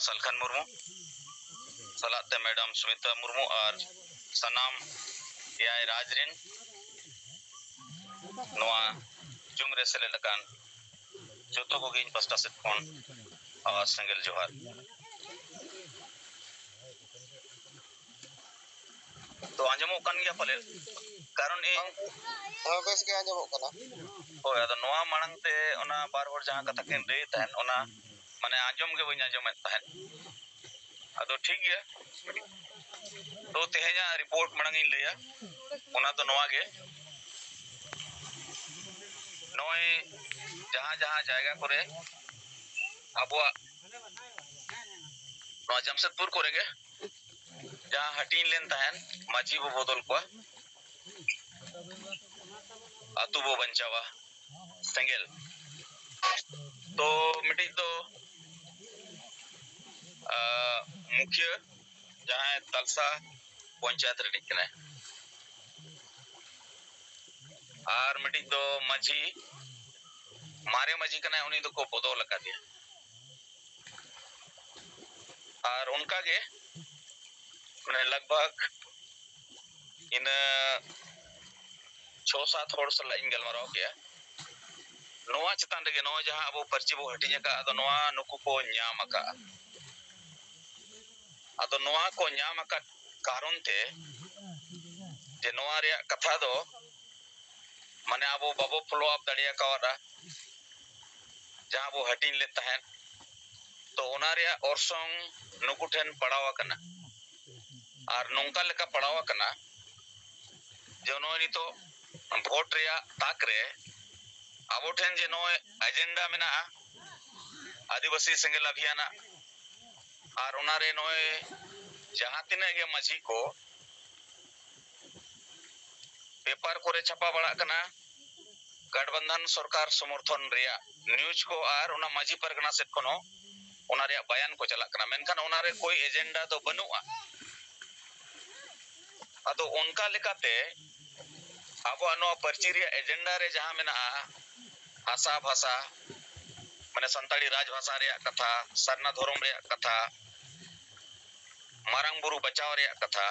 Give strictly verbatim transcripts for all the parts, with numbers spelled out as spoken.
ᱥᱟᱞᱠᱷᱟᱱ ᱢᱩᱨᱢᱩ ᱥᱟᱞᱟᱜ ᱛᱮ ᱢᱮᱰᱟᱢ ᱥᱩᱢᱤᱛᱟ ᱢᱩᱨᱢᱩ ᱟᱨ ᱥᱟᱱᱟᱢ ᱮᱭᱟᱭ ᱨᱟᱡᱽ ᱨᱮᱱ ᱱᱚᱣᱟ ᱡᱩᱢ ᱨᱮ ᱥᱮᱞᱮᱫ ᱟᱠᱟᱱ ᱡᱚᱛᱚ ᱠᱚᱜᱮ ᱤᱧ ᱯᱟᱥᱴᱟ ᱥᱮᱫ ᱠᱷᱚᱱ ᱟᱨ ᱥᱮᱸᱜᱮᱞ ᱡᱚᱦᱟᱨ᱾ ᱛᱚ ᱟᱸᱡᱚᱢᱚᱜ ᱠᱟᱱ ᱜᱮᱭᱟ ᱯᱟᱞᱮ, ᱠᱟᱨᱚᱱ ᱤᱧ ᱦᱚᱸ, ᱵᱮᱥ ᱜᱮ ᱟᱸᱡᱚᱢᱚᱜ ᱠᱟᱱᱟ᱾ ᱦᱳᱭ, ᱟᱫᱚ ᱱᱚᱣᱟ ᱢᱟᱲᱟᱝ ᱛᱮ ᱚᱱᱟ ᱵᱟᱨ ᱦᱚᱲ ᱡᱟᱦᱟᱸ ᱠᱟᱛᱷᱟ ᱠᱤᱱ ᱞᱟᱹᱭᱮᱫ ᱛᱟᱦᱮᱸᱫ, ᱚᱱᱟ ᱢᱟᱱᱮ ᱟᱸᱡᱚᱢ ᱜᱮ ᱵᱟᱹᱧ ᱟᱸᱡᱚᱢᱮᱫ ᱛᱟᱦᱮᱸᱫ᱾ ᱟᱫᱚ ᱴᱷᱤᱠ ᱜᱮᱭᱟ, ᱛᱚ ᱛᱮᱦᱮᱧᱟᱜ ᱨᱤᱯᱳᱨᱴ ᱢᱟᱲᱟᱝ ᱤᱧ ᱞᱟᱹᱭᱟ, ᱚᱱᱟ ᱫᱚ ᱱᱚᱣᱟ ᱜᱮ, ᱱᱚᱜᱼᱚᱭ ᱡᱟᱦᱟᱸ ᱡᱟᱦᱟᱸ ᱡᱟᱭᱜᱟ ᱠᱚᱨᱮ ᱟᱵᱚᱣᱟᱜ ᱱᱚᱣᱟ ᱡᱟᱢᱥᱮᱫᱽᱯᱩᱨ ᱠᱚᱨᱮ ᱜᱮ ᱡᱟᱦᱟᱸ ᱦᱟᱹᱴᱤᱧ ᱞᱮᱱ ᱛᱟᱦᱮᱸᱱ, ᱢᱟᱹᱡᱷᱤ ᱵᱚ ᱵᱚᱫᱚᱞ ᱠᱚᱣᱟ, ᱟᱹᱛᱩ ᱵᱚ ᱵᱟᱧᱪᱟᱣᱟ, ᱥᱮᱸᱜᱮᱞ᱾ ᱛᱚ ᱢᱤᱫᱴᱤᱡ ᱫᱚ ᱟᱸ, ᱢᱩᱠᱷᱤᱭᱟᱹ ᱡᱟᱦᱟᱸᱭ ᱛᱟᱞᱥᱟ ᱯᱚᱧᱪᱟᱭᱮᱛ ᱨᱤᱱᱤᱡ ᱠᱟᱱᱟᱭ, ᱟᱨ ᱢᱤᱫᱴᱤᱡ ᱫᱚ ᱢᱟᱹᱡᱷᱤ, ᱢᱟᱨᱮ ᱢᱟᱹᱡᱷᱤ ᱠᱟᱱᱟᱭ, ᱩᱱᱤ ᱫᱚᱠᱚ ᱵᱚᱫᱚᱞ ᱟᱠᱟᱫᱮᱭᱟ᱾ ᱟᱨ ᱚᱱᱠᱟ ᱜᱮ ᱢᱟᱱᱮ ᱞᱟᱜᱽ ᱵᱷᱟᱜᱽ ᱤᱱᱟᱹ ᱪᱷᱚ ᱥᱟᱛ ᱦᱚᱲ ᱥᱟᱞᱟᱜ ᱤᱧ ᱜᱟᱞᱢᱟᱨᱟᱣ ᱠᱮᱜᱼᱟ᱾ ᱱᱚᱣᱟ ᱪᱮᱛᱟᱱ ᱨᱮᱜᱮ ᱱᱚᱜᱼᱚᱭ ᱡᱟᱦᱟᱸ ᱟᱵᱚ ᱯᱟᱹᱨᱪᱤ ᱵᱚ ᱦᱟᱹᱴᱤᱧ ᱟᱠᱟᱫ, ᱟᱫᱚ ᱱᱚᱣᱟ ᱱᱩᱠᱩ ᱠᱚ ᱧᱟᱢ ᱟᱠᱟᱫᱼᱟ᱾ ᱟᱫᱚ ᱱᱚᱣᱟ ᱠᱚ ᱧᱟᱢ ᱟᱠᱟᱫ ᱠᱟᱨᱚᱱ ᱛᱮ ᱡᱮ ᱱᱚᱣᱟ ᱨᱮᱭᱟᱜ ᱠᱟᱛᱷᱟ ᱫᱚ ᱢᱟᱱᱮ ᱟᱵᱚ ᱵᱟᱵᱚ ᱯᱷᱚᱞᱳ ᱟᱯ ᱫᱟᱲᱮ ᱟᱠᱟᱣᱟᱫᱟ, ᱡᱟᱦᱟᱸ ᱵᱚ ᱦᱟᱹᱴᱤᱧ ᱞᱮᱫ ᱛᱟᱦᱮᱸᱫ, ᱛᱚ ᱚᱱᱟ ᱨᱮᱭᱟᱜ ᱚᱨᱥᱚᱝ ᱱᱩᱠᱩ ᱴᱷᱮᱱ ᱯᱟᱲᱟᱣ ᱟᱠᱟᱱᱟ᱾ ᱟᱨ ᱱᱚᱝᱠᱟ ᱞᱮᱠᱟ ᱯᱟᱲᱟᱣ ᱟᱠᱟᱱᱟ ᱡᱮ ᱱᱚᱜᱼᱚᱭ ᱱᱤᱛᱚᱜ ᱵᱷᱳᱴ ᱨᱮᱭᱟᱜ ᱛᱟᱠ ᱨᱮ ᱟᱵᱚ ᱴᱷᱮᱱ ᱡᱮ ᱱᱚᱜᱼᱚᱭ ᱮᱡᱮᱱᱰᱟ ᱢᱮᱱᱟᱜᱼᱟ ᱟᱹᱫᱤᱵᱟᱹᱥᱤ ᱥᱮᱸᱜᱮᱞ ᱟᱵᱷᱤᱭᱟᱱᱟᱜ, ᱟᱨ ᱚᱱᱟᱨᱮ ᱱᱚᱜᱼᱚᱭ ᱡᱟᱦᱟᱸ ᱛᱤᱱᱟᱹᱜ ᱜᱮ ᱢᱟᱹᱡᱷᱤ ᱠᱚ ᱯᱮᱯᱟᱨ ᱠᱚᱨᱮ ᱪᱷᱟᱯᱟ ᱵᱟᱲᱟᱜ ᱠᱟᱱᱟ, ᱜᱟᱴᱵᱟᱱᱫᱷᱟᱱ ᱥᱚᱨᱠᱟᱨ ᱥᱚᱢᱚᱨᱛᱷᱚᱱ ᱨᱮᱭᱟᱜ ᱱᱤᱭᱩᱡᱽ ᱠᱚ ᱟᱨ ᱚᱱᱟ ᱢᱟᱹᱡᱷᱤ ᱯᱟᱨᱜᱟᱱᱟ ᱥᱮᱫ ᱠᱷᱚᱱ ᱦᱚᱸ ᱚᱱᱟ ᱨᱮᱭᱟᱜ ᱵᱟᱭᱟᱱ ᱠᱚ ᱪᱟᱞᱟᱜ ᱠᱟᱱᱟ, ᱢᱮᱱᱠᱷᱟᱱ ᱚᱱᱟᱨᱮ ᱠᱳᱭ ᱮᱡᱮᱱᱰᱟ ᱫᱚ ᱵᱟᱹᱱᱩᱜᱼᱟ᱾ ᱟᱫᱚ ᱚᱱᱠᱟ ᱞᱮᱠᱟᱛᱮ ᱟᱵᱚᱣᱟᱜ ᱱᱚᱣᱟ ᱯᱟᱹᱨᱪᱤ ᱨᱮᱭᱟᱜ ᱮᱡᱮᱱᱰᱟ ᱨᱮ ᱡᱟᱦᱟᱸ ᱢᱮᱱᱟᱜᱼᱟ, ᱦᱟᱥᱟ ᱵᱷᱟᱥᱟ, ᱢᱟᱱᱮ ᱥᱟᱱᱛᱟᱲᱤ ᱨᱟᱡᱽ ᱵᱷᱟᱥᱟ ᱨᱮᱭᱟᱜ ᱠᱟᱛᱷᱟ, ᱥᱟᱨᱱᱟ ᱫᱷᱚᱨᱚᱢ ᱨᱮᱭᱟᱜ ᱠᱟᱛᱷᱟ, ᱢᱟᱨᱟᱝ ᱵᱩᱨᱩ ᱵᱟᱪᱟᱣ ᱨᱮᱭᱟᱜ ᱠᱟᱛᱷᱟ᱾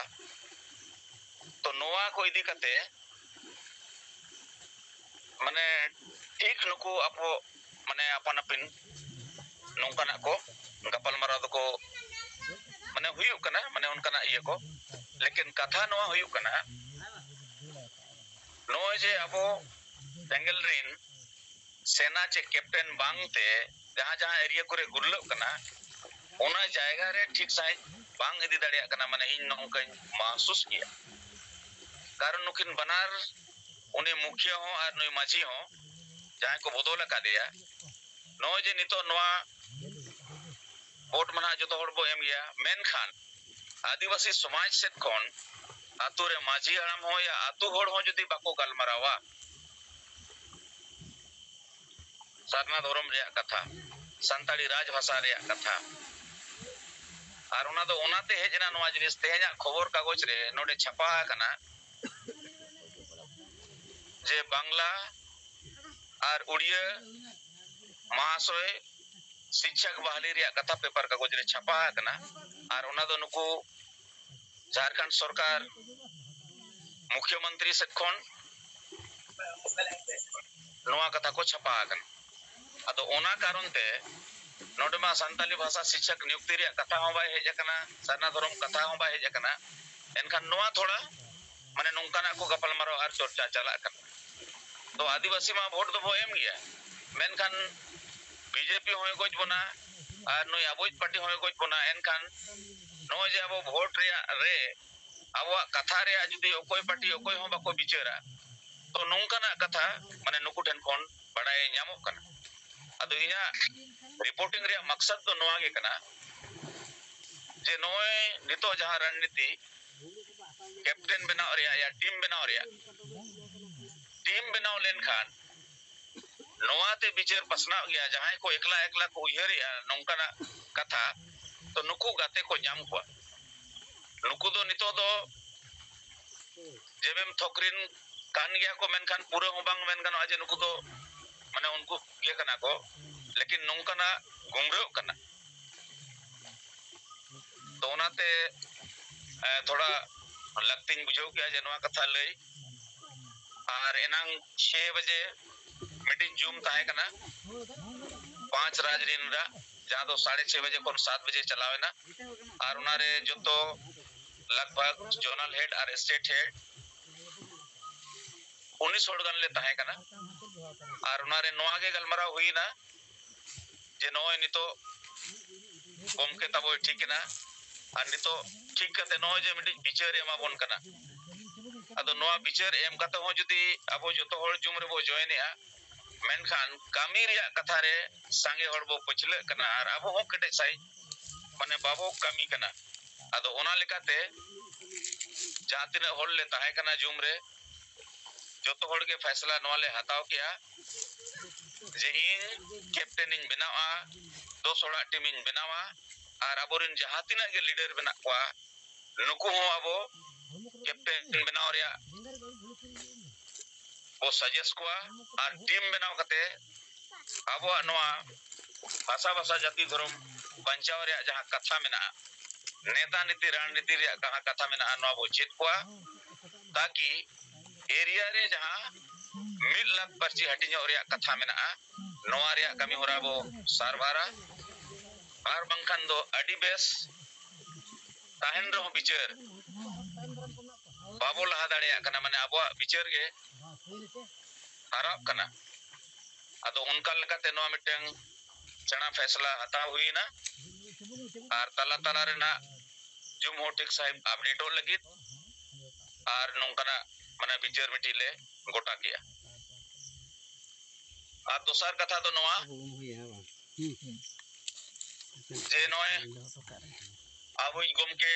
ᱛᱚ ᱱᱚᱣᱟ ᱠᱚ ᱤᱫᱤ ᱠᱟᱛᱮ ᱢᱟᱱᱮ ᱴᱷᱤᱠ ᱱᱩᱠᱩ ᱟᱵᱚ ᱢᱟᱱᱮ ᱟᱯᱟᱱ ᱟᱹᱯᱤᱱ ᱱᱚᱝᱠᱟᱱᱟᱜ ᱠᱚ ᱜᱟᱯᱟᱞᱢᱟᱨᱟᱣ ᱫᱚᱠᱚ ᱢᱟᱱᱮ ᱦᱩᱭᱩᱜ ᱠᱟᱱᱟ, ᱢᱟᱱᱮ ᱚᱱᱠᱟᱱᱟᱜ ᱤᱭᱟᱹ ᱠᱚ᱾ ᱞᱮᱠᱤᱱ ᱠᱟᱛᱷᱟ ᱱᱚᱣᱟ ᱦᱩᱭᱩᱜ ᱠᱟᱱᱟ, ᱱᱚᱜᱼᱚᱭ ᱡᱮ ᱟᱵᱚ ᱥᱮᱸᱜᱮᱞ ᱨᱤᱱ ᱥᱮᱱᱟ ᱪᱮ ᱠᱮᱯᱴᱮᱱ ᱵᱟᱝᱛᱮ ᱡᱟᱦᱟᱸ ᱡᱟᱦᱟᱸ ᱮᱨᱤᱭᱟ ᱠᱚᱨᱮ ᱜᱩᱨᱞᱟᱹᱜ ᱠᱟᱱᱟ, ᱚᱱᱟ ᱡᱟᱭᱜᱟ ᱨᱮ ᱴᱷᱤᱠ ᱥᱟᱺᱦᱤᱡ ᱵᱟᱝ ᱤᱫᱤ ᱫᱟᱲᱮᱭᱟᱜ ᱠᱟᱱᱟ, ᱢᱟᱱᱮ ᱤᱧ ᱱᱚᱝᱠᱟᱧ ᱢᱟᱦᱥᱩᱥ ᱜᱮᱭᱟ᱾ ᱠᱟᱨᱚᱱ ᱱᱩᱠᱤᱱ ᱵᱟᱱᱟᱨ ᱩᱱᱤ ᱢᱩᱠᱷᱤᱭᱟᱹ ᱦᱚᱸ ᱟᱨ ᱱᱩᱭ ᱢᱟᱹᱡᱷᱤ ᱦᱚᱸ ᱡᱟᱦᱟᱸᱭ ᱠᱚ ᱵᱚᱫᱚᱞ ᱟᱠᱟᱫᱮᱭᱟ, ᱱᱚᱜᱼᱚᱭ ᱡᱮ ᱱᱤᱛᱚᱜ ᱱᱚᱣᱟ ᱵᱷᱳᱴ ᱢᱟ ᱱᱟᱦᱟᱜ ᱡᱚᱛᱚ ᱦᱚᱲ ᱵᱚ ᱮᱢ ᱜᱮᱭᱟ, ᱢᱮᱱᱠᱷᱟᱱ ᱟᱹᱫᱤᱵᱟᱹᱥᱤ ᱥᱚᱢᱟᱡᱽ ᱥᱮᱫ ᱠᱷᱚᱱ ᱟᱛᱳ ᱨᱮ ᱢᱟᱹᱡᱷᱤ ᱦᱟᱲᱟᱢ ᱦᱚᱸ ᱭᱟ ᱟᱛᱳ ᱦᱚᱲ ᱦᱚᱸ ᱡᱩᱫᱤ ᱵᱟᱠᱚ ᱜᱟᱞᱢᱟᱨᱟᱣᱟ ᱥᱟᱨᱱᱟ ᱫᱷᱚᱨᱚᱢ ᱨᱮᱭᱟᱜ ᱠᱟᱛᱷᱟ, ᱥᱟᱱᱛᱟᱲᱤ ᱨᱟᱡᱽ ᱵᱷᱟᱥᱟ ᱨᱮᱭᱟᱜ ᱠᱟᱛᱷᱟ, ᱟᱨ ᱚᱱᱟ ᱫᱚ ᱚᱱᱟᱛᱮ ᱦᱮᱡ ᱮᱱᱟ ᱱᱚᱣᱟ ᱡᱤᱱᱤᱥ ᱛᱮᱦᱮᱧᱟᱜ ᱠᱷᱚᱵᱚᱨ ᱠᱟᱜᱚᱡᱽ ᱨᱮ ᱱᱚᱰᱮ ᱪᱷᱟᱯᱟ ᱟᱠᱟᱱᱟ ᱡᱮ ᱵᱟᱝᱞᱟ ᱟᱨ ᱩᱲᱤᱭᱟᱹ ᱢᱟᱦᱟᱥᱚᱭ ᱥᱤᱠᱪᱷᱟᱠ ᱵᱟᱦᱟᱞᱤ ᱨᱮᱭᱟᱜ ᱠᱟᱛᱷᱟ ᱯᱮᱯᱟᱨ ᱠᱟᱜᱚᱡᱽ ᱨᱮ ᱪᱷᱟᱯᱟ ᱟᱠᱟᱱᱟ᱾ ᱟᱨ ᱚᱱᱟ ᱫᱚ ᱱᱩᱠᱩ ᱡᱷᱟᱲᱠᱷᱚᱸᱰ ᱥᱚᱨᱠᱟᱨ ᱢᱩᱠᱷᱭᱚᱢᱚᱱᱛᱨᱤ ᱥᱮᱫ ᱠᱷᱚᱱ ᱱᱚᱣᱟ ᱠᱟᱛᱷᱟ ᱠᱚ ᱪᱷᱟᱯᱟ ᱟᱠᱟᱱᱟ᱾ ᱟᱫᱚ ᱚᱱᱟ ᱠᱟᱨᱚᱱ ᱛᱮ ᱱᱚᱰᱮ ᱢᱟ ᱥᱟᱱᱛᱟᱞᱤ ᱵᱷᱟᱥᱟ ᱥᱤᱠᱪᱷᱚᱠ ᱱᱤᱭᱩᱠᱛᱤ ᱨᱮᱭᱟᱜ ᱠᱟᱛᱷᱟ ᱦᱚᱸ ᱵᱟᱭ ᱦᱮᱡ ᱟᱠᱟᱱᱟ, ᱥᱟᱨᱱᱟ ᱫᱷᱚᱨᱚᱢ ᱠᱟᱛᱷᱟ ᱦᱚᱸ ᱵᱟᱭ ᱦᱮᱡ ᱟᱠᱟᱱᱟ᱾ ᱮᱱᱠᱷᱟᱱ ᱱᱚᱣᱟ ᱛᱷᱚᱲᱟ ᱢᱟᱱᱮ ᱱᱚᱝᱠᱟᱱᱟᱜ ᱠᱚ ᱜᱟᱯᱟᱞᱢᱟᱨᱟᱣ ᱟᱨ ᱪᱚᱨᱪᱟ ᱪᱟᱞᱟᱜ ᱠᱟᱱᱟ᱾ ᱛᱚ ᱟᱹᱫᱤᱵᱟᱹᱥᱤ ᱢᱟ ᱵᱷᱳᱴ ᱫᱚᱵᱚ ᱮᱢ ᱜᱮᱭᱟ, ᱢᱮᱱᱠᱷᱟᱱ ᱵᱤᱡᱮᱯᱤ ᱦᱚᱸᱭ ᱜᱚᱡ ᱵᱚᱱᱟ ᱟᱨ ᱱᱩᱭ ᱟᱵᱚᱭᱤᱡ ᱯᱟᱨᱴᱤ ᱦᱚᱸᱭ ᱜᱚᱡ ᱵᱚᱱᱟ᱾ ᱮᱱᱠᱷᱟᱱ ᱱᱚᱜᱼᱚᱭ ᱡᱮ ᱟᱵᱚ ᱵᱷᱳᱴ ᱨᱮᱭᱟᱜ ᱨᱮ ᱟᱵᱚᱣᱟᱜ ᱠᱟᱛᱷᱟ ᱨᱮᱭᱟᱜ ᱡᱩᱫᱤ ᱚᱠᱚᱭ ᱯᱟᱨᱴᱤ ᱚᱠᱚᱭ ᱦᱚᱸ ᱵᱟᱠᱚ ᱵᱤᱪᱟᱹᱨᱟ, ᱛᱚ ᱱᱚᱝᱠᱟᱱᱟᱜ ᱠᱟᱛᱷᱟ ᱢᱟᱱᱮ ᱱᱩᱠᱩ ᱴᱷᱮᱱ ᱠᱷᱚᱱ ᱵᱟᱲᱟᱭ ᱧᱟᱢᱚᱜ ᱠᱟᱱᱟ᱾ ᱟᱫᱚ ᱤᱧᱟᱹᱜ ᱨᱤᱯᱳᱨᱴᱤᱝ ᱨᱮᱭᱟᱜ ᱢᱟᱠᱥᱟᱫ ᱫᱚ ᱱᱚᱣᱟ ᱜᱮ ᱠᱟᱱᱟ ᱡᱮ ᱱᱚᱜᱼᱚᱭ ᱱᱤᱛᱚᱜ ᱡᱟᱦᱟᱸ ᱨᱚᱱᱱᱤᱛᱤ ᱠᱮᱯᱴᱮᱱ ᱵᱮᱱᱟᱣ ᱨᱮᱭᱟᱜ ᱭᱟ ᱴᱤᱢ ᱵᱮᱱᱟᱣ ᱨᱮᱭᱟᱜ, ᱴᱤᱢ ᱵᱮᱱᱟᱣ ᱞᱮᱱᱠᱷᱟᱱ ᱱᱚᱣᱟ ᱛᱮ ᱵᱤᱪᱟᱹᱨ ᱯᱟᱥᱱᱟᱣ ᱜᱮᱭᱟ᱾ ᱡᱟᱦᱟᱸᱭ ᱠᱚ ᱮᱠᱞᱟ ᱮᱠᱞᱟ ᱠᱚ ᱩᱭᱦᱟᱹᱨᱮᱜᱼᱟ ᱱᱚᱝᱠᱟᱱᱟᱜ ᱠᱟᱛᱷᱟ, ᱛᱚ ᱱᱩᱠᱩ ᱜᱟᱛᱮ ᱠᱚ ᱧᱟᱢ ᱠᱚᱣᱟ᱾ ᱱᱩᱠᱩ ᱫᱚ ᱱᱤᱛᱚᱜ ᱫᱚ ᱡᱮᱢᱮᱢ ᱛᱷᱚᱠᱨᱤᱱ ᱠᱟᱱ ᱜᱮᱭᱟ ᱠᱚ, ᱢᱮᱱᱠᱷᱟᱱ ᱯᱩᱨᱟᱹ ᱦᱚᱸ ᱵᱟᱝ ᱢᱮᱱ ᱜᱟᱱᱚᱜᱼᱟ ᱡᱮ ᱱᱩᱠᱩ ᱫᱚ ᱢᱟᱱᱮ ᱩᱱᱠᱩ ᱜᱮ ᱠᱟᱱᱟ ᱠᱚ᱾ ᱞᱮᱠᱤᱱ ᱱᱚᱝᱠᱟᱱᱟᱜ ᱜᱩᱢᱨᱟᱹᱜ ᱠᱟᱱᱟ᱾ ᱛᱚ ᱚᱱᱟᱛᱮ ᱛᱷᱚᱲᱟ ᱞᱟᱹᱠᱛᱤᱧ ᱵᱩᱡᱷᱟᱹᱣ ᱠᱮᱜᱼᱟ ᱡᱮ ᱱᱚᱣᱟ ᱠᱟᱛᱷᱟ ᱞᱟᱹᱭ᱾ ᱟᱨ ᱮᱱᱟᱝ ᱪᱷᱮ ᱵᱟᱡᱮ ᱢᱤᱫᱴᱤᱡ ᱡᱩᱢ ᱛᱟᱦᱮᱸ ᱠᱟᱱᱟ ᱯᱟᱸᱪ ᱨᱟᱡᱽ ᱨᱤᱱ ᱨᱟᱜ, ᱡᱟᱦᱟᱸ ᱫᱚ ᱥᱟᱲᱮ ᱪᱷᱮ ᱵᱟᱡᱮ ᱠᱷᱚᱱ ᱥᱟᱛ ᱵᱟᱡᱮ ᱪᱟᱞᱟᱣ ᱮᱱᱟ᱾ ᱟᱨ ᱚᱱᱟᱨᱮ ᱡᱚᱛᱚ ᱞᱟᱜᱽ ᱵᱷᱟᱜᱽ ᱡᱳᱱᱟᱞ ᱦᱮᱰ ᱟᱨ ᱥᱴᱮᱴ ᱦᱮᱰ ᱩᱱᱤᱥ ᱦᱚᱲ ᱜᱟᱱ ᱞᱮ ᱛᱟᱦᱮᱸ ᱠᱟᱱᱟ᱾ ᱟᱨ ᱚᱱᱟᱨᱮ ᱱᱚᱣᱟ ᱜᱮ ᱜᱟᱞᱢᱟᱨᱟᱣ ᱦᱩᱭᱱᱟ ᱡᱮ ᱱᱚᱜᱼᱚᱭ ᱱᱤᱛᱚᱜ ᱜᱚᱢᱠᱮ ᱛᱟᱵᱚᱭ ᱴᱷᱤᱠ ᱮᱱᱟ, ᱟᱨ ᱱᱤᱛᱚᱜ ᱴᱷᱤᱠ ᱠᱟᱛᱮ ᱱᱚᱜᱼᱚᱭ ᱡᱮ ᱢᱤᱫᱴᱤᱡ ᱵᱤᱪᱟᱹᱨ ᱮ ᱮᱢᱟ ᱵᱚᱱ ᱠᱟᱱᱟ, ᱟᱫᱚ ᱱᱚᱣᱟ ᱵᱤᱪᱟᱹᱨ ᱮᱢ ᱠᱟᱛᱮ ᱦᱚᱸ ᱡᱩᱫᱤ ᱟᱵᱚ ᱡᱚᱛᱚ ᱦᱚᱲ ᱡᱩᱢ ᱨᱮᱵᱚ ᱡᱚᱭᱮᱱᱮᱜᱼᱟ, ᱢᱮᱱᱠᱷᱟᱱ ᱠᱟᱹᱢᱤ ᱨᱮᱭᱟᱜ ᱠᱟᱛᱷᱟ ᱨᱮ ᱥᱟᱸᱜᱮ ᱦᱚᱲ ᱵᱚ ᱯᱟᱹᱪᱷᱞᱟᱹᱜ ᱠᱟᱱᱟ ᱟᱨ ᱟᱵᱚ ᱦᱚᱸ ᱠᱮᱴᱮᱡ ᱥᱟᱺᱦᱤᱡ ᱢᱟᱱᱮ ᱵᱟᱵᱚ ᱠᱟᱹᱢᱤ ᱠᱟᱱᱟ᱾ ᱟᱫᱚ ᱚᱱᱟ ᱞᱮᱠᱟᱛᱮ ᱡᱟᱦᱟᱸ ᱛᱤᱱᱟᱹᱜ ᱦᱚᱲ ᱞᱮ ᱛᱟᱦᱮᱸ ᱠᱟᱱᱟ ᱡᱩᱢ ᱨᱮ, ᱡᱚᱛᱚ ᱦᱚᱲ ᱜᱮ ᱯᱷᱟᱭᱥᱞᱟ ᱱᱚᱣᱟ ᱞᱮ ᱦᱟᱛᱟᱣ ᱠᱮᱜᱼᱟ ᱡᱮ ᱤᱧ ᱠᱮᱯᱴᱮᱱ ᱤᱧ ᱵᱮᱱᱟᱣᱟ, ᱫᱚᱥ ᱦᱚᱲᱟᱜ ᱴᱤᱢ ᱤᱧ ᱵᱮᱱᱟᱣᱟ, ᱟᱨ ᱟᱵᱚᱨᱮᱱ ᱡᱟᱦᱟᱸ ᱛᱤᱱᱟᱹᱜ ᱜᱮ ᱞᱤᱰᱟᱨ ᱢᱮᱱᱟᱜ ᱠᱚᱣᱟ, ᱱᱩᱠᱩ ᱦᱚᱸ ᱟᱵᱚ ᱠᱮᱯᱴᱮᱱ ᱵᱮᱱᱟᱣ ᱨᱮᱭᱟᱜ ᱵᱚ ᱥᱟᱡᱮᱥᱴ ᱠᱚᱣᱟ᱾ ᱟᱨ ᱴᱤᱢ ᱵᱮᱱᱟᱣ ᱠᱟᱛᱮ ᱟᱵᱚᱣᱟᱜ ᱱᱚᱣᱟ ᱵᱷᱟᱥᱟ, ᱵᱷᱟᱥᱟ, ᱡᱟᱹᱛᱤ, ᱫᱷᱚᱨᱚᱢ ᱵᱟᱧᱪᱟᱣ ᱨᱮᱭᱟᱜ ᱡᱟᱦᱟᱸ ᱠᱟᱛᱷᱟ ᱢᱮᱱᱟᱜᱼᱟ, ᱱᱮᱛᱟ ᱱᱤᱛᱤ ᱨᱟᱱᱱᱤᱛᱤ ᱨᱮᱭᱟᱜ ᱡᱟᱦᱟᱸ ᱠᱟᱛᱷᱟ ᱢᱮᱱᱟᱜᱼᱟ, ᱱᱚᱣᱟ ᱵᱚ ᱪᱮᱫ ᱠᱚᱣᱟ, ᱛᱟᱠᱤ ᱮᱨᱤᱭᱟ ᱨᱮ ᱡᱟᱦᱟᱸ ᱢᱤᱫ ᱞᱟᱠᱷ ᱯᱟᱹᱨᱥᱤ ᱦᱟᱹᱴᱤᱧᱚᱜ ᱨᱮᱭᱟᱜ ᱠᱟᱛᱷᱟ ᱢᱮᱱᱟᱜᱼᱟ, ᱱᱚᱣᱟ ᱨᱮᱭᱟᱜ ᱠᱟᱹᱢᱤ ᱦᱚᱨᱟ ᱵᱚ ᱥᱟᱨᱵᱷᱟᱨᱟ᱾ ᱟᱨ ᱵᱟᱝᱠᱷᱟᱱ ᱫᱚ ᱟᱹᱰᱤ ᱵᱮᱥ ᱛᱟᱦᱮᱱ ᱨᱮᱦᱚᱸ ᱵᱤᱪᱟᱹᱨ ᱵᱟᱵᱚ ᱞᱟᱦᱟ ᱫᱟᱲᱮᱭᱟᱜ ᱠᱟᱱᱟ, ᱢᱟᱱᱮ ᱟᱵᱚᱣᱟᱜ ᱵᱤᱪᱟᱹᱨ ᱜᱮ ᱦᱟᱨᱟᱜ ᱠᱟᱱᱟ᱾ ᱟᱫᱚ ᱚᱱᱠᱟ ᱞᱮᱠᱟᱛᱮ ᱱᱚᱣᱟ ᱢᱤᱫᱴᱟᱝ ᱥᱮᱬᱟ ᱯᱷᱮᱥᱞᱟ ᱦᱟᱛᱟᱣ ᱦᱩᱭᱮᱱᱟ᱾ ᱟᱨ ᱛᱟᱞᱟ ᱛᱟᱞᱟ ᱨᱮᱱᱟᱜ ᱡᱩᱢ ᱦᱚᱸ ᱴᱷᱤᱠ ᱥᱟᱺᱦᱤᱡ ᱟᱯᱰᱮᱴᱚᱜ ᱞᱟᱹᱜᱤᱫ ᱟᱨ ᱱᱚᱝᱠᱟᱱᱟᱜ ᱢᱟᱱᱮ ᱵᱤᱪᱟᱹᱨ ᱢᱤᱫᱴᱤᱡ ᱞᱮ ᱜᱚᱴᱟ ᱠᱮᱜᱼᱟ᱾ ᱟᱨ ᱫᱚᱥᱟᱨ ᱠᱟᱛᱷᱟ ᱫᱚ ᱱᱚᱣᱟ ᱡᱮ ᱱᱚᱜᱼᱚᱭ ᱟᱵᱚᱭᱤᱡ ᱜᱚᱢᱠᱮ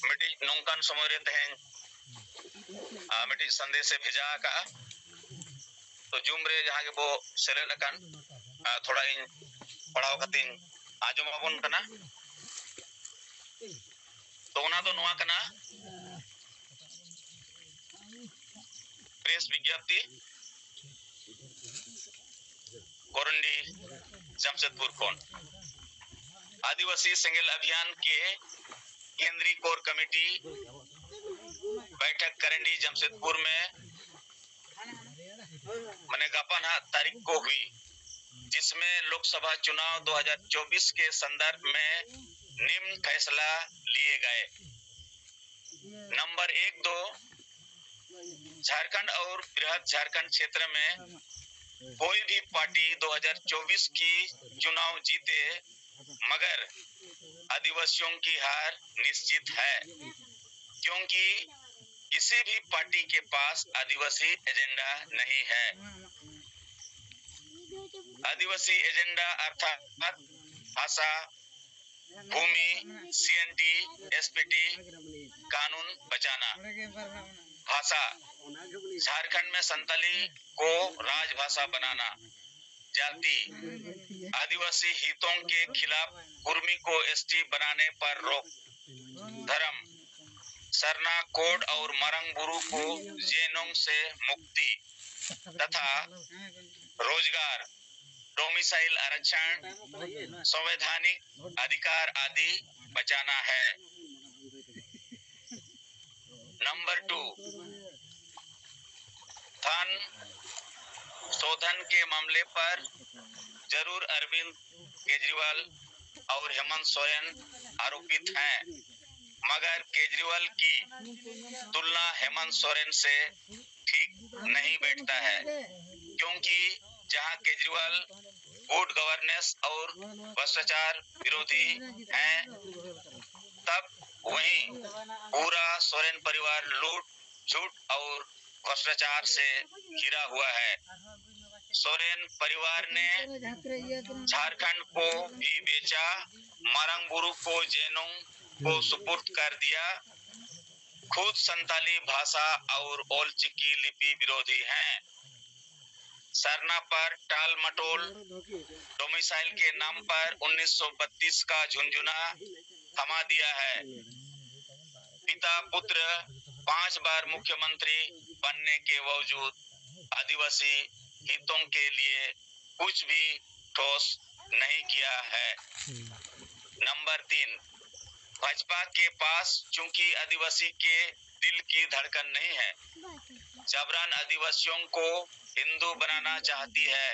ᱢᱤᱫᱴᱤᱡ ᱱᱚᱝᱠᱟᱱ ᱥᱚᱢᱚᱭ ᱨᱮ ᱛᱮᱦᱮᱧ ᱟᱨ ᱢᱤᱫᱴᱤᱡ ᱥᱟᱸᱫᱮᱥ ᱮ ᱵᱷᱮᱡᱟ ᱟᱠᱟᱫᱼᱟ᱾ ᱛᱚ ᱡᱩᱢ ᱨᱮ ᱡᱟᱦᱟᱸ ᱜᱮᱵᱚ ᱥᱮᱞᱮᱫ ᱟᱠᱟᱱ, ᱟᱨ ᱛᱷᱚᱲᱟ ᱤᱧ ᱯᱟᱲᱦᱟᱣ ᱠᱟᱛᱮᱧ ᱟᱸᱡᱚᱢ ᱟᱵᱚᱱ ᱠᱟᱱᱟ᱾ ᱛᱚ ᱚᱱᱟ ᱫᱚ ᱱᱚᱣᱟ ᱠᱟᱱᱟ, ᱯᱨᱮᱥ ᱵᱤᱜᱽᱭᱟᱯᱛᱤ᱾ ᱠᱚᱨᱚᱱᱰᱤ, ᱡᱟᱢᱥᱮᱫᱽᱯᱩᱨ ᱠᱷᱚᱱ᱾ ᱟᱹᱫᱤᱵᱟᱹᱥᱤ ᱥᱮᱸᱜᱮᱞ ᱚᱵᱷᱤᱭᱟᱱ ᱠᱮ ᱠᱮᱱᱫᱨᱤᱭ ᱠᱳᱨ ᱠᱚᱢᱤᱴᱤ ᱵᱟᱭᱴᱷᱟᱠ ᱠᱚᱨᱚᱱᱰᱤ ᱡᱟᱢᱥᱮᱫᱽᱯᱩᱨ ᱢᱮ ᱢᱟᱱᱮ ᱜᱟᱯᱟ ᱱᱟᱦᱟᱜ ᱛᱟᱹᱨᱤᱠᱷ ᱠᱚ ᱦᱩᱭ, ᱡᱤᱥᱢᱮ ᱞᱳᱠᱥᱚᱵᱷᱟ ᱪᱩᱱᱟᱣ ᱫᱩ ᱦᱟᱡᱟᱨ ᱪᱚᱵᱤᱥ ᱠᱮ ᱥᱚᱱᱫᱚᱨᱵᱷ ᱢᱮ ᱱᱤᱢᱱ ᱯᱷᱮᱥᱞᱟ ᱞᱤᱭᱮ ᱜᱟᱭᱮ᱾ ᱱᱚᱢᱵᱚᱨ ᱮᱠ ᱫᱚ ᱡᱷᱟᱨᱠᱷᱚᱸᱰ ᱚᱣᱨ ᱵᱨᱤᱦᱚᱫ ᱡᱷᱟᱨᱠᱷᱚᱸᱰ ᱠᱷᱮᱛᱨᱚ ᱢᱮ ᱠᱳᱭ ᱵᱷᱤ ᱯᱟᱨᱴᱤ ᱫᱩ ᱦᱟᱡᱟᱨ ᱪᱚᱵᱤᱥ ᱠᱤ ᱪᱩᱱᱟᱣ ᱡᱤᱛᱮ ᱢᱚᱜᱚᱨ ᱟᱹᱫᱤᱵᱟᱹᱥᱤᱭᱚᱝ ᱠᱤ ᱦᱟᱨ ᱱᱤᱥᱪᱤᱛ ᱦᱮ, ᱠᱤᱭᱚᱝᱠᱤ ᱠᱤᱥᱤ ᱵᱷᱤ ᱯᱟᱨᱴᱤ ᱠᱮ ᱯᱟᱥ ᱟᱹᱫᱤᱵᱟᱹᱥᱤ ᱮᱡᱮᱱᱰᱟ ᱱᱟᱦᱤ ᱦᱮ᱾ ᱟᱹᱫᱤᱵᱟᱹᱥᱤ ᱮᱡᱮᱱᱰᱟ ᱚᱨᱛᱷᱟᱛ ᱵᱷᱟᱥᱟ, ᱵᱷᱩᱢᱤ, C N T, S P T ᱠᱟᱱᱩᱱ ᱵᱟᱪᱟᱱᱟ᱾ ᱵᱷᱟᱥᱟ, ᱡᱷᱟᱨᱠᱷᱚᱸᱰ ᱢᱮ ᱥᱟᱱᱛᱟᱞᱤ ᱠᱳ ᱨᱟᱡᱽᱵᱷᱟᱥᱟ ᱵᱟᱱᱟᱱᱟ᱾ ᱡᱟᱹᱛᱤ, ᱟᱹᱫᱤᱵᱟᱹᱥᱤ ᱦᱤᱛᱚᱝ ᱠᱮ ᱠᱷᱤᱞᱟᱯ ᱠᱩᱨᱢᱤ ᱠᱳ ᱮᱥ ᱴᱤ ᱵᱟᱱᱟᱱᱮ ᱯᱟᱨ ᱨᱳᱠ᱾ ᱫᱷᱚᱨᱚᱢ, ᱥᱟᱨᱱᱟ ᱠᱳᱰ ᱚᱣᱨ ᱢᱟᱨᱟᱝ ᱵᱩᱨᱩ ᱠᱳ ᱡᱮᱱᱚᱝ ᱥᱮ ᱢᱩᱠᱛᱤ᱾ ᱛᱚᱛᱷᱟ ᱨᱳᱡᱽᱜᱟᱨ, ᱰᱚᱢᱤᱥᱟᱭᱤᱞ ᱟᱨᱟᱪᱷᱟᱱ, ᱥᱚᱝᱵᱤᱫᱷᱟᱱᱤᱠ ᱚᱫᱷᱤᱠᱟᱨ ᱟᱫᱤ ᱵᱟᱪᱟᱱᱟ ᱦᱮ᱾ ᱱᱚᱢᱵᱚᱨ ᱴᱩ, ᱛᱷᱟᱱ ᱥᱳᱫᱷᱚᱱ ᱠᱮ ᱢᱟᱢᱞᱮ ᱯᱟᱨ ᱡᱟᱨᱩᱨ ᱟᱨᱵᱤᱱᱫ ᱠᱮᱡᱨᱤᱣᱟᱞ ᱚᱣᱨ ᱦᱮᱢᱚᱱᱛ ᱥᱚᱨᱮᱱ ᱟᱨᱳᱯᱤᱛ ᱦᱮ, ᱢᱚᱜᱚᱨ ᱠᱮᱡᱨᱤᱣᱟᱞ ᱠᱤ ᱛᱩᱞᱱᱟ ᱦᱮᱢᱚᱱᱛ ᱥᱚᱨᱮᱱ ᱥᱮ ᱴᱷᱤᱠ ᱱᱟᱦᱤ ᱵᱮᱴᱷᱛᱟ ᱦᱮ, ᱠᱤᱭᱚᱝᱠᱤ ᱡᱟᱦᱟᱸ ᱠᱮᱡᱨᱤᱣᱟᱞ ᱜᱩᱰ ᱜᱚᱵᱷᱟᱨᱱᱮᱱᱥ ᱚᱣᱨ ᱵᱷᱨᱚᱥᱴᱟᱪᱟᱨ ᱵᱤᱨᱳᱫᱷᱤ ᱦᱮ, ᱛᱚᱵ ᱣᱚᱦᱤ ᱯᱩᱨᱟ ᱥᱚᱨᱮᱱ ᱯᱚᱨᱤᱣᱟᱨ ᱞᱩᱴ ᱡᱷᱩᱴ ᱚᱣᱨ ᱵᱷᱨᱚᱥᱴᱟᱪᱟᱨ ᱥᱮ ᱜᱷᱤᱨᱟ ᱦᱩᱣᱟ ᱦᱮ᱾ ᱥᱚᱨᱮᱱ ᱯᱚᱨᱤᱣᱟᱨ ᱱᱮ ᱡᱷᱟᱨᱠᱷᱚᱸᱰ ᱠᱳ ᱵᱷᱤ ᱵᱮᱪᱟ, ᱢᱟᱨᱟᱝ ᱵᱩᱨᱩ ᱠᱳ ᱡᱮᱱᱚᱝ ᱠᱳ ᱥᱩᱯᱩᱨᱫ ᱠᱟᱨ ᱫᱤᱭᱟ, ᱠᱷᱩᱫ ᱥᱟᱱᱛᱟᱞᱤ ᱵᱷᱟᱥᱟ ᱚᱣᱨ ᱚᱞ ᱪᱤᱠᱤ ᱞᱤᱯᱤ ᱵᱤᱨᱳᱫᱷᱤ ᱦᱮ᱾ ᱥᱟᱨᱱᱟ ᱯᱟᱨ ᱴᱟᱞ ᱢᱟᱴᱳᱞ ᱰᱚᱢᱤᱥᱟᱭᱤᱞ ᱠᱮ ᱱᱟᱢ ᱯᱟᱨ ᱩᱱᱤᱥ ᱥᱚ ᱵᱟᱛᱤᱥ ᱠᱟ ᱡᱷᱩᱱᱡᱷᱩᱱᱟ ᱛᱷᱟᱢᱟ ᱫᱤᱭᱟ ᱦᱮ᱾ ᱯᱤᱛᱟ ᱯᱩᱛᱨ ᱯᱟᱸᱪ ᱵᱟᱨ ᱢᱩᱠᱷᱭᱚᱢᱚᱱᱛᱨᱤ ᱵᱟᱱᱱᱮ ᱠᱮ ᱵᱟᱣᱡᱩᱫ ᱟᱹᱫᱤᱵᱟᱹᱥᱤ ᱦᱤᱛᱚᱝ ᱠᱮ ᱞᱤᱭᱮ कुछ भी ठोस नहीं किया है। नंबर तीन, भाजपा के पास चूंकि आदिवासी के दिल की धड़कन नहीं है, जबरन आदिवासियों को हिंदू बनाना चाहती है,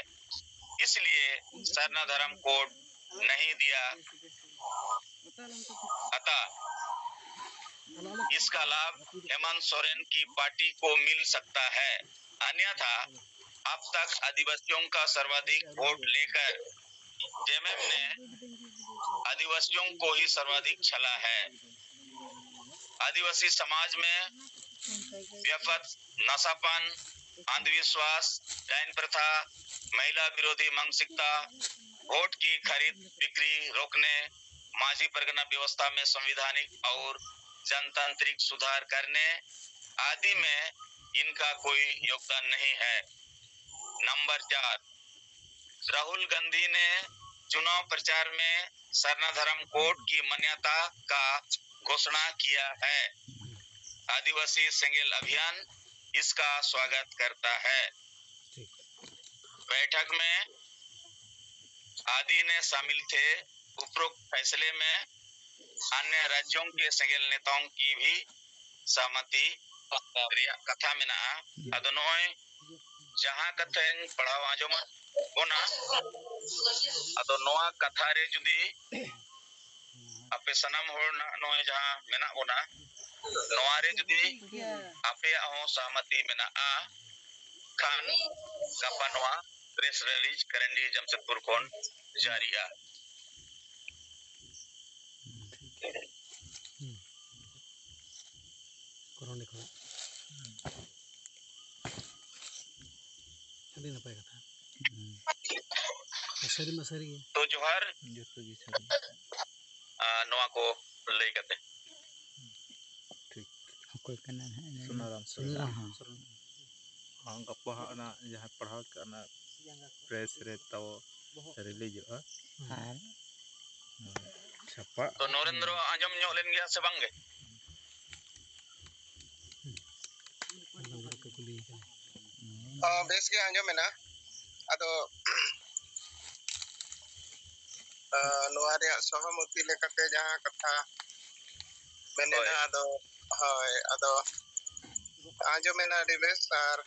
इसलिए सरना धर्म कोड नहीं दिया। अतः इसका लाभ हेमंत सोरेन की पार्टी को मिल सकता है, अन्यथा अब तक आदिवासियों का सर्वाधिक वोट लेकर जेएमएम ने आदिवासियों को ही सर्वाधिक छला है। आदिवासी समाज में व्यापक नशापान, अंधविश्वास, डायन प्रथा, महिला विरोधी मानसिकता, वोट की खरीद बिक्री रोकने, माझी परगना व्यवस्था में संवैधानिक और जनतांत्रिक सुधार करने आदि में इनका कोई योगदान नहीं है। नंबर चार, राहुल गांधी ने चुनाव प्रचार में सरना धर्म कोड की मान्यता का घोषणा किया है। आदिवासी सेंगेल अभियान इसका स्वागत करता है। बैठक में आदि ने शामिल थे। उपरोक्त फैसले में अन्य राज्यों के सेंगेल नेताओं की भी सहमति ᱨᱮᱭᱟᱜ ᱠᱟᱛᱷᱟ ᱢᱮᱱᱟᱜᱼᱟ᱾ ᱟᱫᱚ ᱱᱚᱜᱼᱚᱭ ᱡᱟᱦᱟᱸ ᱠᱟᱛᱷᱟᱧ ᱯᱟᱲᱦᱟᱣ ᱟᱸᱡᱚᱢᱟᱫ ᱵᱚᱱᱟ, ᱟᱫᱚ ᱱᱚᱣᱟ ᱠᱟᱛᱷᱟ ᱨᱮ ᱡᱩᱫᱤ ᱟᱯᱮ ᱥᱟᱱᱟᱢ ᱦᱚᱲ ᱱᱟᱜ ᱱᱚᱜᱼᱚᱭ ᱡᱟᱦᱟᱸ ᱢᱮᱱᱟᱜ ᱵᱚᱱᱟ, ᱱᱚᱣᱟ ᱨᱮ ᱡᱩᱫᱤ ᱟᱯᱮᱭᱟᱜ ᱦᱚᱸ ᱥᱟᱦᱢᱟᱛᱤ ᱢᱮᱱᱟᱜᱼᱟ ᱠᱷᱟᱱ, ᱜᱟᱯᱟ ᱱᱚᱣᱟ ᱯᱨᱮᱥ ᱨᱤᱞᱤᱡᱽ ᱠᱟᱨᱮᱱᱰᱤ ᱡᱟᱢᱥᱮᱫᱽᱯᱩᱨ ᱠᱷᱚᱱ ᱡᱟᱹᱨᱤᱜᱼᱟ᱾ ᱠᱚᱨᱚᱱᱰᱤ ᱠᱷᱚᱱᱟᱜ᱾ ᱟᱹᱰᱤ ᱱᱟᱯᱟᱭ ᱠᱟᱛᱷᱟ᱾ ᱥᱟᱹᱨᱤ ᱢᱟ ᱥᱟᱹᱨᱤ ᱜᱮ᱾ ᱛᱚ ᱡᱚᱦᱟᱨ᱾ ᱡᱚᱛᱚ ᱜᱮ ᱥᱟᱹᱨᱤ᱾ ᱟᱨ ᱱᱚᱣᱟ ᱠᱚ ᱞᱟᱹᱭ ᱠᱟᱛᱮ᱾ ᱴᱷᱤᱠ᱾ ᱚᱠᱚᱭ ᱠᱟᱱᱟ ᱱᱟᱦᱟᱜ? ᱥᱩᱱᱟᱨᱟᱢ ᱥᱚᱨᱮᱱ᱾ ᱥᱩᱱᱟᱨᱟᱢ᱾ ᱦᱚᱸ, ᱜᱟᱯᱟ ᱦᱟᱸᱜ ᱚᱱᱟ ᱡᱟᱦᱟᱸ ᱯᱟᱲᱦᱟᱣ ᱠᱟᱜ ᱚᱱᱟ ᱯᱨᱮᱥ ᱨᱮ ᱛᱟᱵᱚ ᱨᱤᱞᱤᱡᱚᱜᱼᱟ᱾ ᱟᱨ ᱪᱷᱟᱯᱟᱜ᱾ ᱛᱚ ᱱᱚᱨᱮᱱᱫᱨᱚ ᱟᱸᱡᱚᱢ ᱧᱚᱜ ᱞᱮᱱ ᱜᱮᱭᱟ ᱥᱮ ᱵᱟᱝ ᱜᱮ? ᱟᱫᱚ ᱱᱚᱰᱮ ᱠᱚ ᱠᱩᱞᱤᱭᱮ ᱠᱟᱱᱟ᱾ ᱦᱚᱸ, ᱵᱮᱥ ᱜᱮ ᱟᱸᱡᱚᱢ ᱮᱱᱟ᱾ ᱟᱫᱚ ᱟᱨ ᱱᱚᱣᱟ ᱨᱮᱭᱟᱜ ᱥᱚᱦᱚᱢᱚᱛᱤ ᱞᱮᱠᱟᱛᱮ ᱡᱟᱦᱟᱸ ᱠᱟᱛᱷᱟ ᱢᱮᱱᱮᱱᱟ, ᱦᱳᱭ᱾ ᱟᱫᱚ, ᱦᱳᱭ, ᱟᱫᱚ ᱟᱸᱡᱚᱢᱮᱱᱟ ᱟᱹᱰᱤ ᱵᱮᱥ, ᱟᱨ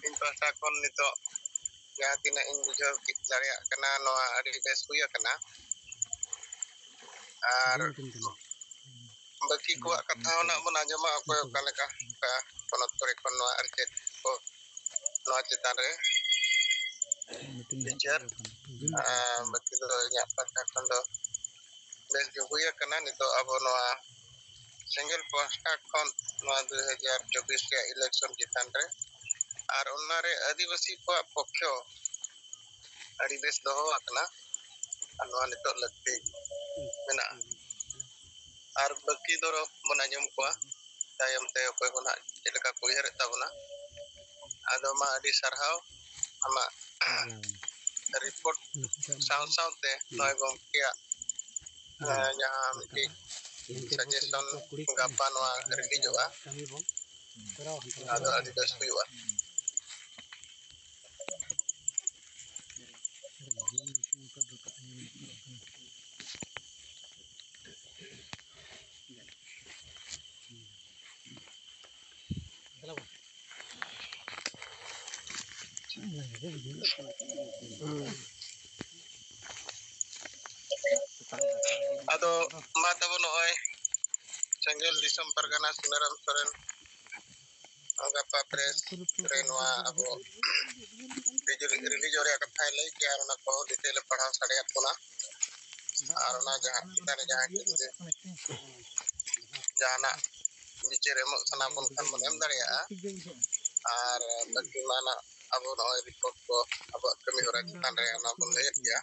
ᱤᱧ ᱯᱟᱦᱴᱟ ᱠᱷᱚᱱ ᱱᱤᱛᱚᱜ ᱡᱟᱦᱟᱸ ᱛᱤᱱᱟᱹᱜ ᱤᱧ ᱵᱩᱡᱷᱟᱹᱣ ᱠᱮᱫ ᱫᱟᱲᱮᱭᱟᱜ ᱠᱟᱱᱟ, ᱱᱚᱣᱟ ᱟᱹᱰᱤ ᱵᱮᱥ ᱦᱩᱭ ᱟᱠᱟᱱᱟ᱾ ᱟᱨ ᱵᱟᱹᱠᱤ ᱠᱚᱣᱟᱜ ᱠᱟᱛᱷᱟ ᱦᱚᱸ ᱱᱟᱜ ᱵᱚᱱ ᱟᱸᱡᱚᱢᱟ, ᱚᱠᱚᱭ ᱚᱠᱟ ᱞᱮᱠᱟ, ᱚᱠᱟ ᱯᱚᱱᱚᱛ ᱠᱚᱨᱮ ᱠᱷᱚᱱ ᱱᱚᱣᱟ ᱟᱨ ᱪᱮᱫ ᱠᱚ ᱱᱚᱣᱟ ᱪᱮᱛᱟᱱ ᱨᱮ ᱵᱤᱪᱟᱹᱨ, ᱟᱨ ᱵᱟᱹᱠᱤ ᱫᱚ ᱤᱧᱟᱹᱜ ᱯᱟᱦᱴᱟ ᱠᱷᱚᱱ ᱫᱚ ᱵᱮᱥ ᱜᱮ ᱦᱩᱭ ᱟᱠᱟᱱᱟ᱾ ᱱᱤᱛᱚᱜ ᱟᱵᱚ ᱱᱚᱣᱟ ᱥᱮᱸᱜᱮᱞ ᱯᱟᱦᱴᱟ ᱠᱷᱚᱱ ᱱᱚᱣᱟ ᱫᱩ ᱦᱟᱡᱟᱨ ᱪᱚᱵᱵᱤᱥ ᱨᱮᱭᱟᱜ election ᱪᱮᱛᱟᱱ ᱨᱮ, ᱟᱨ ᱚᱱᱟᱨᱮ ᱟᱹᱫᱤᱵᱟᱹᱥᱤ ᱠᱚᱣᱟᱜ ᱯᱚᱠᱠᱷᱚ ᱟᱹᱰᱤ ᱵᱮᱥ ᱫᱚᱦᱚ ᱟᱠᱟᱱᱟ, ᱟᱨ ᱱᱚᱣᱟ ᱱᱤᱛᱚᱜ ᱞᱟᱹᱠᱛᱤ ᱢᱮᱱᱟᱜᱼᱟ᱾ ᱟᱨ ᱵᱟᱹᱠᱤ ᱫᱚ ᱵᱚᱱ ᱟᱸᱡᱚᱢ ᱠᱚᱣᱟ ᱛᱟᱭᱚᱢ ᱛᱮ, ᱚᱠᱚᱭ ᱠᱚ ᱱᱟᱦᱟᱜ ᱪᱮᱫ ᱞᱮᱠᱟ ᱠᱚ ᱩᱭᱦᱟᱹᱨᱮᱫ ᱛᱟᱵᱚᱱᱟ᱾ ᱟᱫᱚ ᱢᱟ, ᱟᱹᱰᱤ ᱥᱟᱨᱦᱟᱣ ᱟᱢᱟᱜ report ᱥᱟᱶ ᱥᱟᱶᱛᱮ ᱱᱚᱜᱼᱚᱭ ᱜᱚᱢᱠᱮᱭᱟᱜ, ᱟᱸ, ᱡᱟᱦᱟᱸ ᱢᱤᱫᱴᱤᱡ suggestion ᱜᱟᱯᱟ ᱱᱚᱣᱟ releaseᱚᱜᱼᱟ, ᱚᱱᱟ ᱫᱚ ᱟᱹᱰᱤ ᱵᱮᱥ ᱦᱩᱭᱩᱜᱼᱟ᱾ ᱟᱫᱚ ᱢᱟ ᱛᱟᱵᱚ, ᱱᱚᱜᱼᱚᱭ ᱥᱮᱸᱜᱮᱞ ᱫᱤᱥᱚᱢ ᱯᱟᱨᱜᱟᱱᱟ ᱥᱩᱱᱟᱹᱨᱟᱢ ᱥᱚᱨᱮᱱ ᱜᱟᱯᱟ press ᱨᱮ ᱱᱚᱣᱟ ᱟᱵᱚ releaseᱚᱜ ᱨᱮᱭᱟᱜ ᱠᱟᱛᱷᱟᱭ ᱞᱟᱹᱭ ᱠᱮᱜᱼᱟ, ᱟᱨ ᱚᱱᱟ ᱠᱚ detail ᱮ ᱯᱟᱲᱦᱟᱣ ᱥᱟᱰᱮᱭᱟᱫ ᱵᱚᱱᱟ᱾ ᱟᱨ ᱚᱱᱟ ᱡᱟᱦᱟᱸ ᱪᱮᱛᱟᱱ ᱨᱮ ᱡᱟᱦᱟᱸ ᱠᱤᱪᱷᱩ ᱡᱟᱦᱟᱱᱟᱜ ᱵᱤᱪᱟᱹᱨ ᱮᱢᱚᱜ ᱥᱟᱱᱟ ᱵᱚᱱ ᱠᱷᱟᱱ ᱵᱚᱱ ᱮᱢ ᱫᱟᱲᱮᱭᱟᱜᱼᱟ᱾ ᱟᱨ ᱵᱟᱹᱠᱤ ᱢᱟ ᱱᱟᱜ ᱟᱵᱚ ᱱᱚᱜᱼᱚᱭ report ᱠᱚ ᱟᱵᱚᱣᱟᱜ ᱠᱟᱹᱢᱤ ᱦᱚᱨᱟ ᱪᱮᱛᱟᱱ ᱨᱮ ᱚᱱᱟ ᱵᱚᱱ ᱞᱟᱹᱭᱮᱫ ᱜᱮᱭᱟ᱾